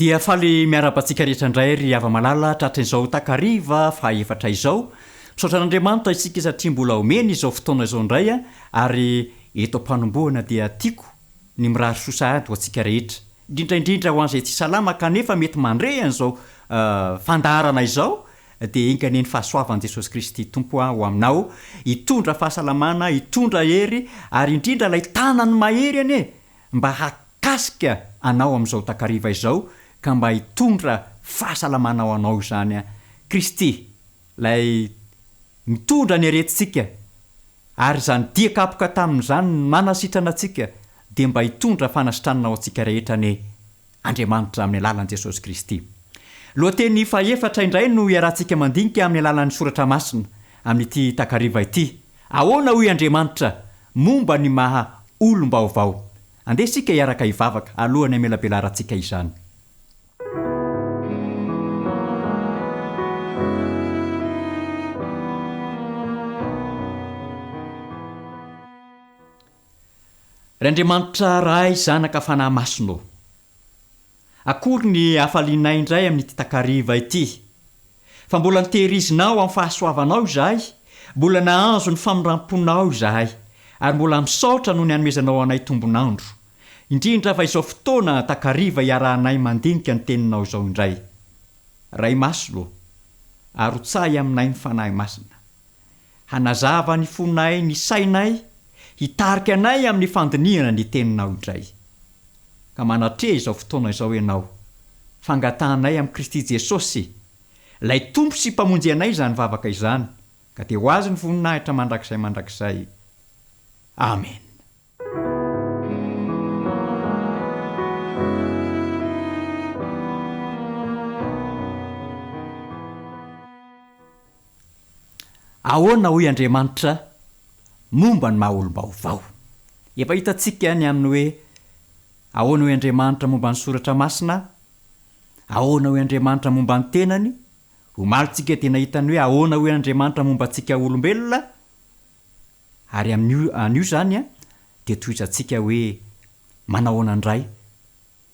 Dia faly miarahaba antsika rehetra indray ry hava-malala tratrin'izao takariva fahaefatra izao. Misaotra an'Andriamanitra isika satria mbola omeny izao fotoana izao indray ary eto am-panombohana dia tiako ny mirary soa sahady ho antsika rehetra, indrindra indrindra ho an'izay tsy salama kanefa mety mandre an'izao fandaharana izao dia enga anie ny fahasoavan'i Jesosy Kristy Tompo ho aminao, hitondra fahasalamana, hitondra hery ary indrindra ilay tanany mahery anie mba hakasika anao amin'izao takariva izao ka mba hitondra fahasalamana ho anao izany Kristy ilay mitondra ny aretintsika Ary izany dia kapoka taminy izany no nanasitrana antsika dia mba hitondra fanasitranana ho antsika rehetra anie Andriamanitra amin'ny alalan'i Jesosy Kristy. Lohateny fahefatra indray no iarahantsika mandinika amin'ny alalan'ny Soratra Masina amin'ity takariva ity. Ahoana hoy Andriamanitra momba ny maha olom-baovao? Andeha isika hiaraka hivavaka alohan'ny hamelabelarantsika izany. Ry Andriamanitra Ray, Zanaka, Fanahy Masina ô! Akory ny hafalianay indray amin'ity takariva ity, fa mbola notehirizinao amin'ny fahasoavanao izahay, mbola nahazo ny famindram-ponao izahay, ary mbola misaotra noho ny anomezanao anay tombon'andro. Indrindra fa izao fotoana takariva iarahanay mandinika ny Teninao izao indray. Ray Masina ô, arotsahy aminay ny Fanahy Masina. Hanazava ny fonay, ny sainay, hitarika anay amin'ny fandinihana ny Teninao indray. Ka manatreha izao fotoana izao Ianao. Fangatahanay amin'i Kristy Jesosy, Ilay Tompo sy Mpamonjy anay izany vavaka izany, ka dia ho Azy ny voninahitra mandrakizay mandrakizay. Amena. Ahoana hoy Andriamanitra momba ny maha olom-baovao? Efa hitantsika ny amin'ny hoe ahoana hoy Andriamanitra momba ny soratra masina, ahoana hoy Andriamanitra momba ny tenany, omaly tsika dia nahita ny hoe ahoana hoy Andriamanitra momba antsika olombelona, Ary amin'io anio izany dia tohizantsika hoe manahoana indray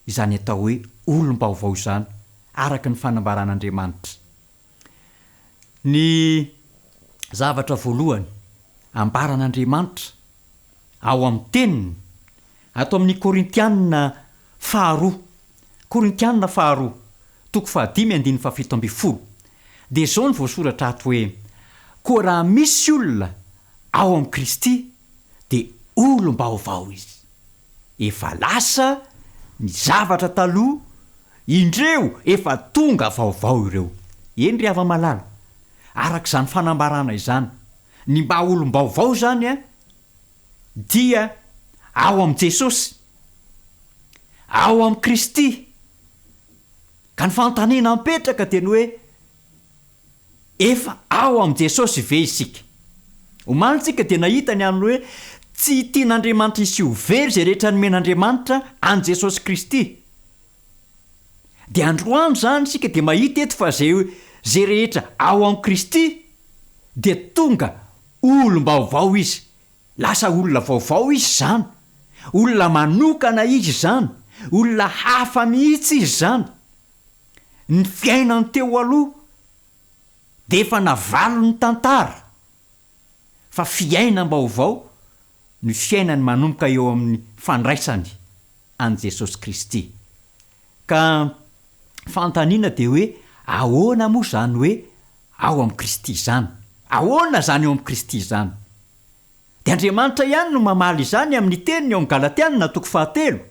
izany atao hoe olom-baovao izany araka ny fanambaran'Andriamanitra. Ny zavatra voalohany ambaran'Andriamanitra ao amin'ny Teniny, ato amin'ny Korintiana faharoa, Korintiana faharoa, toko fahadimy andininy fahafito ambin'ny folo, dia izao no voasoratra ato hoe, Koa raha misy olona ao amin'i Kristy, dia olom-baovao izy. Efa lasa ny zavatra taloha, indreo efa tonga vaovao ireo. Eny ry hava-malala, araka izany fanambarana izany, ny mba olom-baovao izany dia ao amin'i Jesosy, ao amin'i Kristy. Ka ny fanontaniana mipetraka dia ny hoe, Efa ao amin'i Jesosy ve isika? Omaly isika dia nahita ny amin'ny hoe tsy tian'Andriamanitra hisy ho very izay rehetra nomen'Andriamanitra an'i Jesosy Kristy. Dia androany izany isika dia mahita eto fa izay izay rehetra ao amin'i Kristy dia tonga olom-baovao izy. Lasa olona vaovao izy izany. Olona manokana izy izany. Olona hafa mihitsy izy izany. Ny fiainany teo aloha dia efa navalon'ny tantara fa fiainam-baovao ny fiainany manomboka eo amin'ny fandraisany an'i Jesosy Kristy. Ka fanontaniana dia hoe ahoana moa izany hoe ao amin'i Kristy izany? Ahoana izany ao amin'i Kristy izany? Dia Andriamanitra ihany no mamaly izany amin'ny teniny ao amin'ny Galatiana toko fahatelo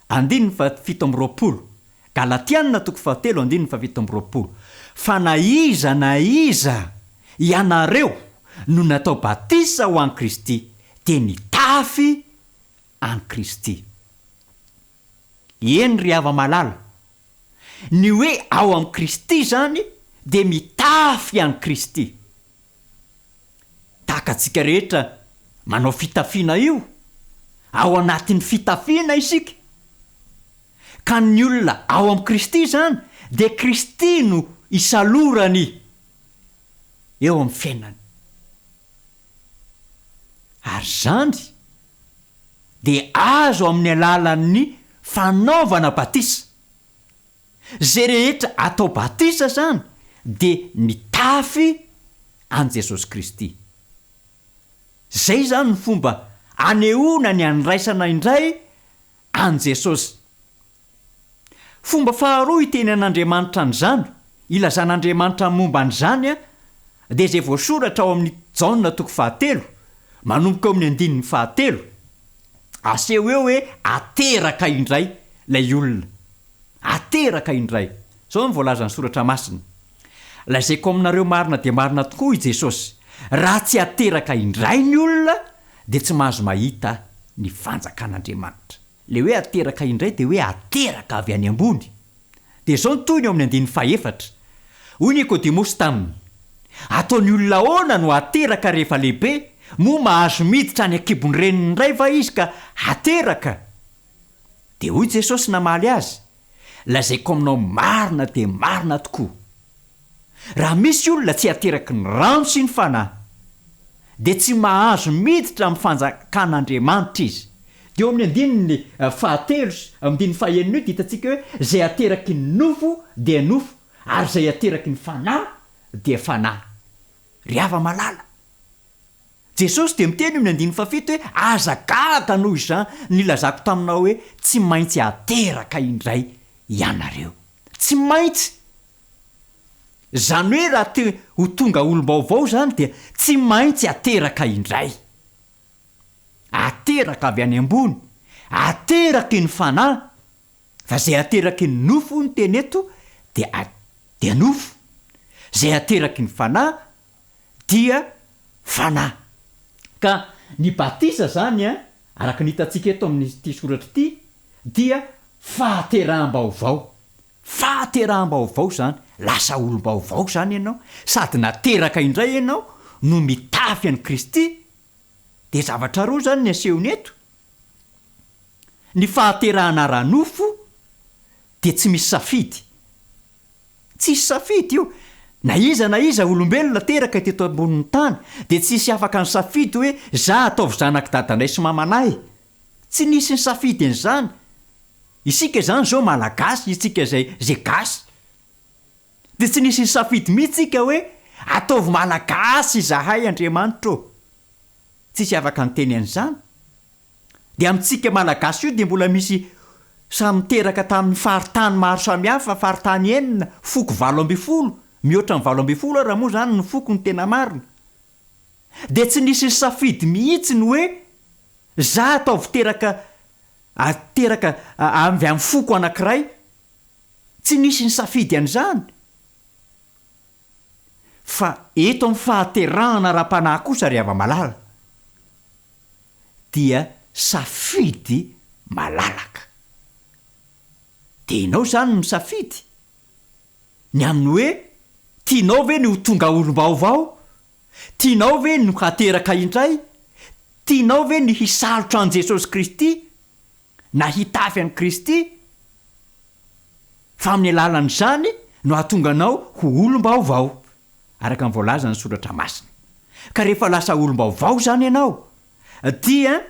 andininy fahafito amby roapolo. Galatiana toko fahatelo andininy fahafito amby roapolo. Fa na iza na iza ianareo no natao batisa ho an'i Kristy dia nitafy. an'i Kristy. Eny ry hava-malala, ny hoe ao amin'i Kristy izany dia mitafy an'i Kristy. Tahaka antsika rehetra manao fitafiana io, ao anatin'ny fitafiana isika. Ka ny olona ao amin'i Kristy izany dia Kristy no isalorany eo amin'ny fiainany. Ary izany dia azo amin'ny alalan'ny fanaovana batisa. Izay rehetra atao batisa izany dia mitafy an'i Jesosy Kristy. Izay izany ny fomba anehoana ny andraisana indray an'i Jesosy. Fomba faharoa itenenan'Andriamanitra an'izany, ilazan'Andriamanitra ny momba an'izany, dia izay voasoratra ao amin'ny Jaona toko fahatelo, manomboka eo amin'ny andininy fahatelo. Aseho eo hoe ateraka indray ilay olona. Ateraka indray. Izao no voalazan'ny Soratra Masina, Lazaiko aminareo marina dia marina tokoa, hoy Jesosy, raha tsy ateraka indray ny olona, dia tsy mahazo mahita ny fanjakan'Andriamanitra. Ilay hoe ateraka indray dia hoe ateraka avy any ambony. Dia izao ny tohiny eo amin'ny andininy fahefatra, Hoy Nikodemosy taminy, Ataon'ny olona ahoana no hateraka rehefa lehibe? Moa mahazo miditra any an-kibon'ny reniny indray va izy ka hateraka? Dia hoy Jesosy namaly azy, Lazaiko aminao marina dia marina tokoa, Raha misy olona tsy ateraky ny rano sy ny Fanahy, dia tsy mahazo miditra amin'ny fanjakan'Andriamanitra izy. Dia eo amin'ny andininy fahatelo sy andininy fahenina io dia hitantsika hoe izay ateraky ny nofo dia nofo ary izay ateraky ny Fanahy dia fanahy. Ry hava-malala, Jesosy dia miteny eo amin'ny andininy fahafito hoe aza gaga noho izany nilazako taminao hoe tsy maintsy ateraka indray ianareo. Tsy maintsy! Izany hoe raha te ho tonga olom-baovao izany dia tsy maintsy ateraka indray. Ateraka avy any ambony, ateraky ny fanahy, fa izay ateraky ny nofo hoy ny teny eto dia dia nofo, izay ateraky ny fanahy dia fanahy. Ka ny batisa izany an, araka ny hitantsika eto amin'ity soratra ity dia fahateraham-baovao. Fahateraham-baovao izany, lasa olom-baovao izany ianao, sady nateraka indray ianao no mitafy an'i Kristy, dia zavatra roa izany ny asehony eto, ny fahaterahana ara-nofo dia tsy misy safidy, tsisy safidy io, na iza na iza olombelona teraka teto ambonin'ny tany dia tsisy afaka nisafidy hoe za ataovy zanak'i dadanay sy mamanay, Tsy nisy nisafidy an'izany. Isika izany izao Malagasy, isika izay izay gasy. Dia tsy nisy nisafidy mihitsy isika hoe ataovy Malagasy izahay Andriamanitra ô. Tsisy afaka niteny an'izany. Dia amintsika Malagasy io dia mbola misy samy teraka tamin'ny faritany maro samihafa, faritany enina, foko 18, mihoatra ny 18 ara moa izany ny foko no tena marina. Dia tsy nisy nisafidy mihitsy ny hoe za ataovy teraka teraka avy amin'ny foko anankiray, tsy nisy nisafidy an'izany. Fa eto amin'ny fahaterahana ara-panahy kosa ry hava-malala dia safidy malalaka. Dia ianao izany no misafidy. Ny amin'ny hoe tianao ve ny ho tonga olom-baovao? Tianao ve ny hateraka indray? Tianao ve ny hisalotra an'i Jesosy Kristy na hitafy an'i Kristy? Fa amin'ny alalan'izany no hahatonga anao ho olom-baovao, araka ny voalazan'ny Soratra Masina. Ka rehefa lasa olom-baovao izany ianao, dia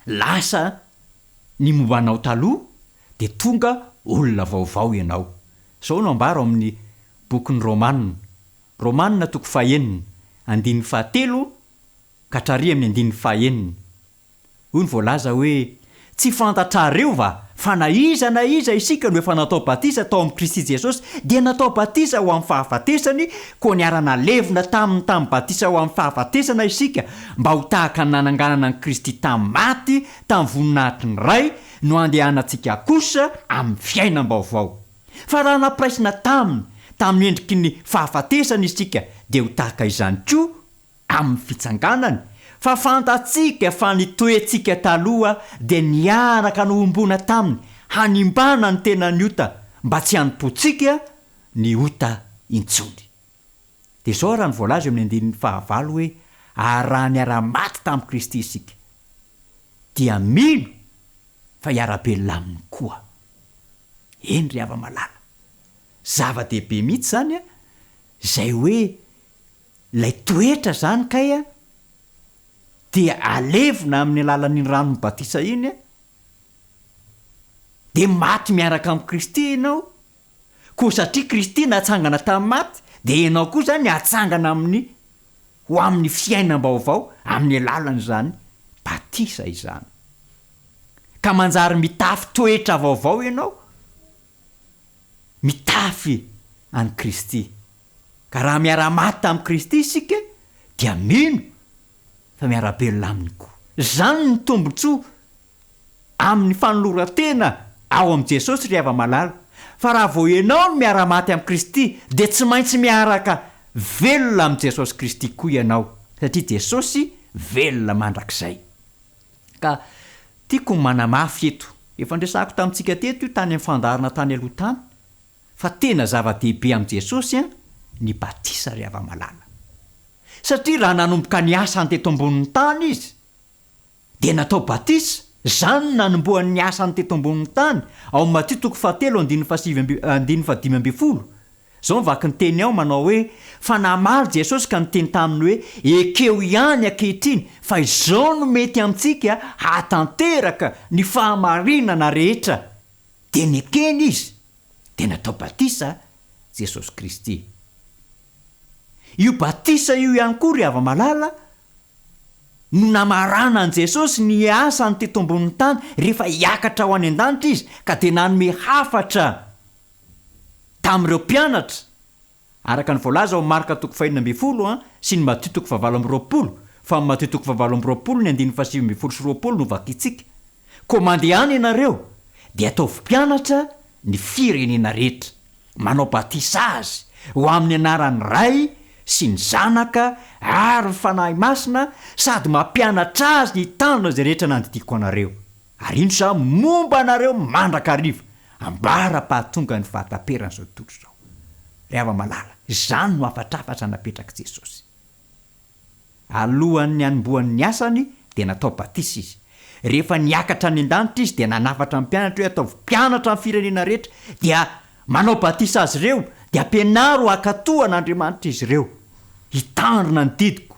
lasa ny momba anao taloha dia tonga olona vaovao ianao. Izao no ambara ao amin'ny bokin'ny Romana, Romana toko fahenina, andininy fahatelo ka hatrary amin'ny andininy fahenina. Hoy ny voalaza hoe, Tsy fantatrareo va fa na iza na iza isika no efa natao batisa tao amin'i Kristy Jesosy dia natao batisa ho amin'ny fahafatesany, koa niara-nalevina taminy tamin'ny batisa ho amin'ny fahafatesana isika, mba ho tahaka ny nananganana an'i Kristy tamin'ny maty tamin'ny voninahitry ny Ray, no andehanantsika kosa amin'ny fiainam-baovao. Fa raha nampiraisina taminy tamin'ny endriky ny fahafatesany isika, dia ho tahaka izany koa amin'ny fitsanganany. Fa fantatsika fa ny toetsika taloha dia niaraka nohomboana taminy hanimbana ny tenan'ny ota mba tsy hanompoantsika ny ota intsony. Dia izao raha ny voalaza eo amin'ny andininy fahavalo hoe, Ary raha niara-maty tamin'i Kristy isika, dia mino fa hiara-belona aminy koa. Eny ry hava-malala, zava-dehibe mihitsy izany an, izay hoe ilay toetra izany kay an, dia alevina amin'ny alalan'iny ranon'ny batisa iny an, dia maty miaraka amin'i Kristy ianao, Koa satria Kristy natsangana tamin'ny maty, dia ianao koa izany hatsangana amin'ny ho amin'ny fiainam-baovao amin'ny alalan'izany batisa izany. Ka manjary mitafy toetra vaovao ianao, mitafy an'i Kristy. Ka raha miara-maty tamin'i Kristy isika, dia mino fa miara-belona aminy koa. Izany no tombontsoa amin'ny fanoloran-tena ao amin'i Jesosy ry hava-malala, fa raha vao ianao no miara-maty amin'i Kristy dia tsy maintsy miaraka velona amin'i Jesosy Kristy koa ianao, satria Jesosy velona mandrakizay. Ka tiako ny manamafy eto, efa niresahako tamintsika teto io tany amin'ny fandaharana tany aloha tany, fa tena zava-dehibe amin'i Jesosy ny batisa ry hava-malala. Satria raha nanomboka ny asany teto ambonin'ny tany Izy, Dia natao batisa, izany no nanombohany ny asany teto ambonin'ny tany, ao amin'ny Matio toko fahatelo andininy fahasivy amby, andininy fahadimy ambinifolo. Izao ny vakin-teny ao manao hoe, Fa namaly Jesosy ka niteny taminy hoe, Ekeo ihany ankehitriny fa izao no mety amintsika hahatanteraka ny fahamarinana rehetra. Dia nekeny izy, dia natao batisa Jesosy Kristy. Io batisa io ihany koa ry hava-malala no namarana an'i Jesosy ny asany teto ambonin'ny tany rehefa hiakatra ho any an-danitra Izy ka dia nanome hafatra tamin'ireo mpianatra araka ny voalaza ao Marka toko fahenina ambinifolo sy ny Matio toko fahavalo ambiroapolo, fa amin'ny Matio toko fahavalo ambiroapolo ny andininy fahasivy ambinifolo sy 20 no vakintsika. Koa mandehana ianareo dia ataovy mpianatra ny firenena rehetra. manao batisa azy ho amin'ny anaran'ny Ray sy ny Zanaka ary ny Fanahy Masina sady mampianatra azy hitandrina izay rehetra nandidiako anareo. Ary indro izaho momba anareo mandrakariva, ambara-pahatonga ny fahataperan'izao tontolo izao. Ry hava-malala, izany no hafatrafatra napetrak'i Jesosy. Alohan'ny hanombohany ny asany dia natao batisa izy. Rehefa niakatra any an-danitra izy dia nanafatra ny mpianatra hoe ataovy mpianatra ny firenena rehetra dia manao batisa azy ireo dia ampianaro hankatò an'Andriamanitra izy ireo, hitandrina ny didiko.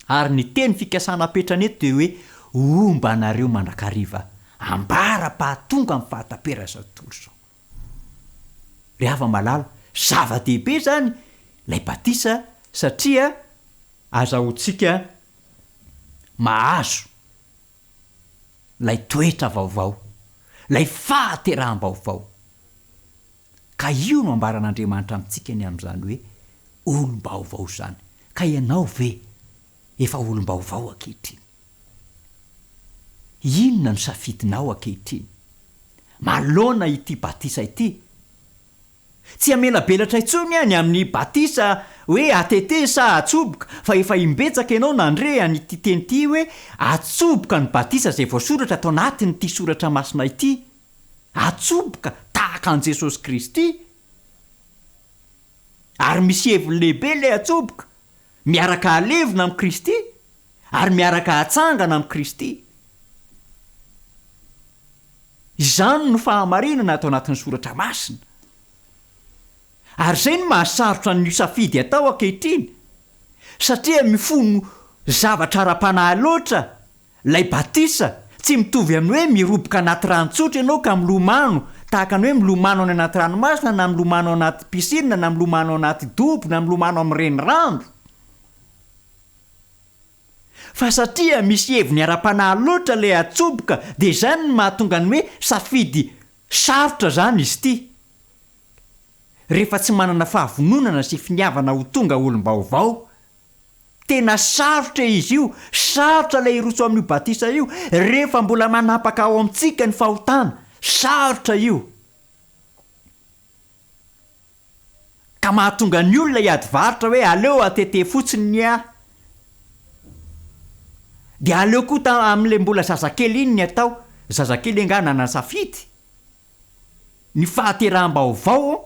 Ary ny teny fikasana apetrany eto dia hoe homba anareo mandrakariva ambara-pahatonga amin'ny fahataperan'izao tontolo izao. Ry hava-malala, zava-dehibe izany ilay batisa satria azahoantsika mahazo ilay toetra vaovao, ilay fahateraham-baovao. Ka io no ambaran'Andriamanitra amintsika ny amin'izany hoe olom-baovao izany. Ka ianao ve efa olom-baovao ankehitriny? Inona no safidinao ankehitriny? Manoloana ity batisa ity, tsy hamelabelatra intsony aho ny amin'ny batisa hoe ATT sa atsoboka, fa efa imbetsaka ianao nandre an'ity teny ity hoe atsoboka ny batisa izay voasoratra ato anatin'ity soratra masina ity. Atsoboka tahaka an'i Jesosy Kristy. Ary misy heviny lehibe ilay atsoboka. Miaraka halevina amin'i Kristy ary miaraka hatsangana amin'i Kristy. Izany no fahamarinana ato anatin'ny Soratra Masina. Ary izay no mahasarotra an'io safidy atao ankehitriny, satria mifono zavatra ara-panahy loatra Ilay batisa, tsy mitovy amin'ny hoe miroboka anaty rano tsotra ianao ka milomano, tahaka ny hoe milomano any anaty ranomasina na milomano anaty piscine na milomano anaty dobo na milomano amin'ny renirano. Fa satria misy heviny ara-panahy loatra ilay atsoboka dia izany no mahatonga ny hoe safidy sarotra izany izy ity. Rehefa tsy manana fahavononana sy finiavana ho tonga olom-baovao Tena sarotra izy io, sarotra ilay hiroso amin'io batisa io rehefa mbola manapaka ao amintsika ny fahotana, sarotra io. Ka mahatonga ny olona hiady varotra hoe aleo atete fotsiny ny ahy. Dia aleo koa ta amin'ilay mbola zazakely iny ny atao, zazakely angaha nanana safidy? Ny fahateraham-baovao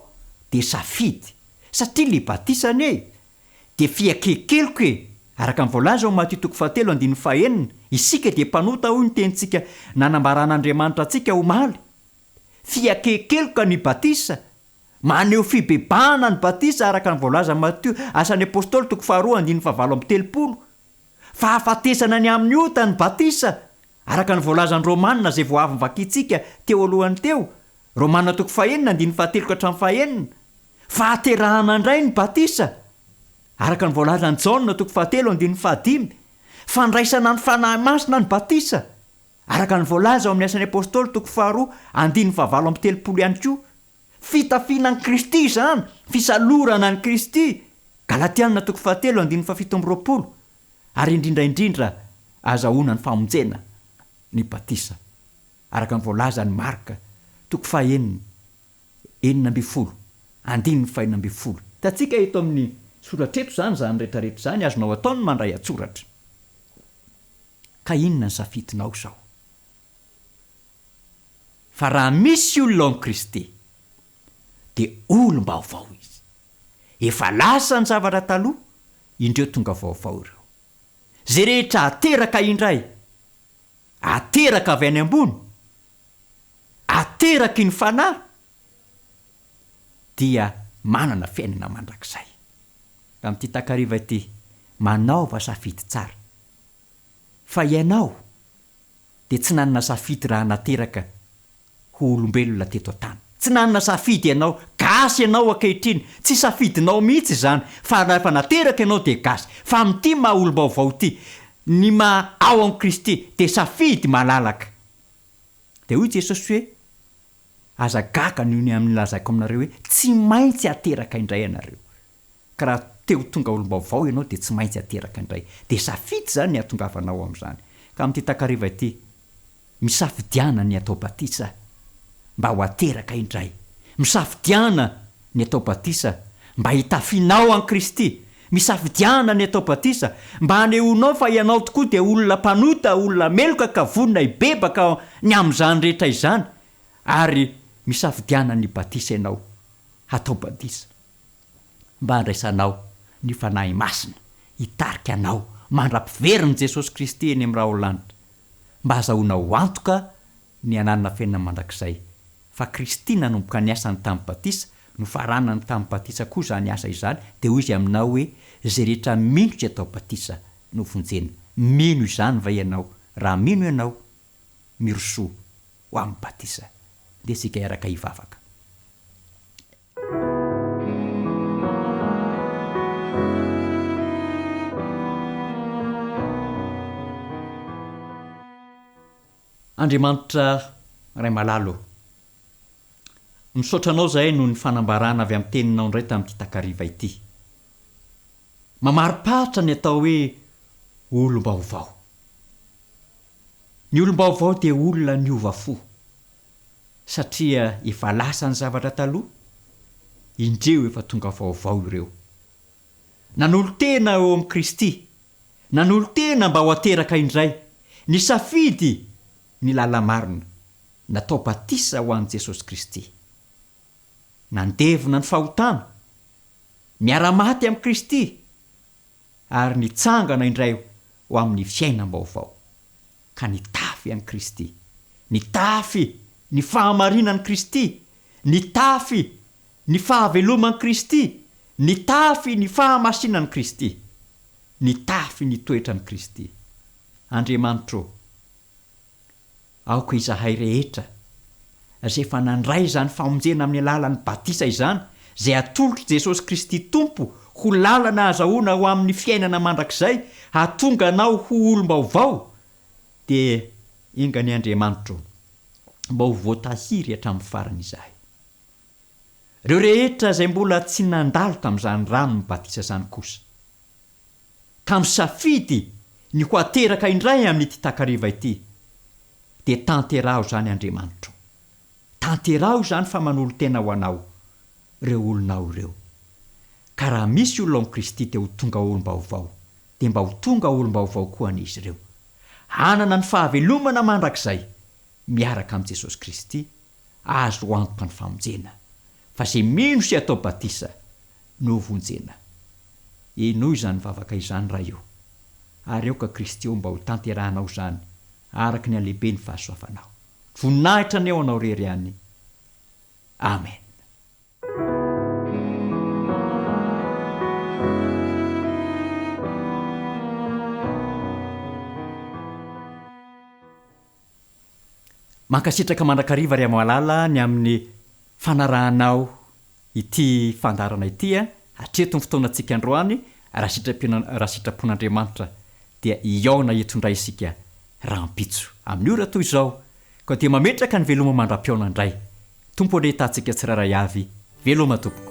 dia safidy, satria le batisa anie dia fiakekeloka e! Araka ny voalaza ao Matio toko fahatelo andininy fahenina, isika dia mpanota hoy ny tenintsika nanambaran'Andriamanitra antsika omaly. Fiakekeloka ny batisa, maneho fibebahana ny batisa araka ny voalazan'i Matio, Asan'ny Apostoly toko faharoa andininy fahavalo amby telopolo. Fahafatesana ny amin'ny ota ny batisa, araka ny voalazan'ny Romana izay vao avy novakintsika teo alohany teo, Romana toko fahenina andininy fahatelo ka hatramin'ny fahenina. Fahaterahana indray ny batisa, araka ny voalazan'i Jaona toko fahatelo andininy fahadimy. Fandraisana ny Fanahy Masina ny batisa, araka ny voalaza ao amin'ny Asan'ny Apostoly toko faharoa andininy fahavalo amby telopolo ihany koa. Fitafiana an'i Kristy izany, fisalorana an'i Kristy, Galatiana toko fahatelo andininy fahafito amby roapolo, ary indrindra indrindra azahoana ny famonjena, ny batisa, araka ny voalazan'i Marka toko fahenina, 16, andininy fahenina ambin'ny folo. Hitantsika eto amin'ny soratra eto izany izany rehetra rehetra izany, azonao atao ny mandray an-tsoratra. Ka inona ny safidinao izao? Fa raha misy olona ao amin'i Kristy, dia olom-baovao izy. Efa lasa ny zavatra taloha, indreo tonga vaovao ireo. Izay rehetra ateraka indray, ateraka avy any ambony, ateraky ny Fanahy, dia manana fiainana mandrakizay. Amin'ity takariva ity, manaova safidy tsara. Fa ianao, dia tsy nanana safidy raha nateraka ho olombelona teto an-tany. Tsy nanana safidy ianao, gasy ianao ankehitriny, tsy safidinao mihitsy izany fa rehefa nateraka ianao dia gasy. Fa amin'ity maha olom-baovao ity, ny maha ao amin'i Kristy dia safidy malalaka. Dia hoy Jesosy hoe, Aza gaga noho ny amin'ny lazaiko aminareo hoe, tsy maintsy ateraka indray ianareo. Ka raha te ho tonga olom-baovao ianao dia tsy maintsy ateraka indray. Dia safidy izany ny hahatongavanao amin'izany. Ka amin'ity takariva ity, misafidiana ny hatao batisa mba ho ateraka indray. Misafidiana ny hatao batisa mba hitafianao an'i Kristy. Misafidiana ny hatao batisa mba hanehoanao fa ianao tokoa dia olona mpanota, olona meloka ka vonona hibebaka ny amin'izany rehetra izany. Ary misafidiana ny batisa ianao hatao batisa. mba handraisanao ny Fanahy Masina hitarika anao mandra-piverin'i Jesosy Kristy eny amin'ny rahon-lanitra, mba hazahoanao antoka ny hananana fiainana mandrakizay, fa Kristy nanomboka ny asany tamin'ny batisa, nofaranany tamin'ny batisa koa izany asa izany, dia hoy Izy aminao hoe, Izay rehetra mino sy atao batisa no vonjena. Mino izany va ianao? Raha mino ianao, mirosoa ho amin'ny batisa. Ndeha isika hiaraka hivavaka. Andriamanitra Ray malala ô, misaotra Anao izahay noho ny fanambarana avy amin'ny Teninao indray tamin'ity takariva ity. Mamariparitra ny atao hoe olom-baovao. Ny olom-baovao dia olona niova fo. Satria efa lasa ny zavatra taloha, indreo efa tonga vaovao ireo. Nanolo-tena eo amin'i Kristy, nanolo-tena mba ho ateraka indray, nisafidy ny lala-marina, natao batisa ho an'i Jesosy Kristy. Nandevona ny fahotana, miara-maty amin'i Kristy, ary nitsangana indray ho amin'ny fiainam-baovao. ka nitafy an'i Kristy, nitafy ny fahamarinan'i Kristy, nitafy ny fahaveloman'i Kristy, nitafy ny fahamasinan'i Kristy, nitafy ny toetran'i Kristy. Andriamanitro ô, aoka izahay rehetra izay efa nandray izany famonjena amin'ny alalan'ny batisa izany, izay atolotr'i Jesosy Kristy Tompo ho lalana ahazahoana ho amin'ny fiainana mandrakizay, hahatonga anao ho olom-baovao, dia enga anie Andriamanitro mba ho voatahiry hatramin'ny farany izahay. Ireo rehetra izay mbola tsy nandalo tamin'izany ranon'ny batisa izany kosa, ka misafidy ny ho ateraka indray amin'ity takariva ity, dia tanteraho izany Andriamanitro. Tanteraho izany fa manolo-tena ho Anao ireo olonao ireo. Ka raha misy olona ao amin'i Kristy dia ho tonga olom-baovao, dia mba ho tonga olom-baovao koa anie izy ireo. Hanana ny fahavelomana mandrakizay miaraka amin'i Jesosy Kristy, azo antoka ny famonjena, fa izay mino sy atao batisa no ho vonjena. Henoy izany vavaka izany Ray o, ary aoka Kristy o mba ho tanterahanao izany araka ny halehiben'ny fahasoavanao. Voninahitra anie ho Anao irery ihany. Amen. Mankasitraka mandrakariva ry Amoalala ny amin'ny fanarahanao ity fandaharana ity a! Hatreto ny fotoanantsika androany, raha sitrapina raha sitrapon'Andriamanitra dia hihaona eto indray isika rahampitso amin'ny ora toy izao, koa dia mametraka ny veloma mandra-pihaona indray. Tompo anie hitantsika tsirairay avy, veloma tompoko.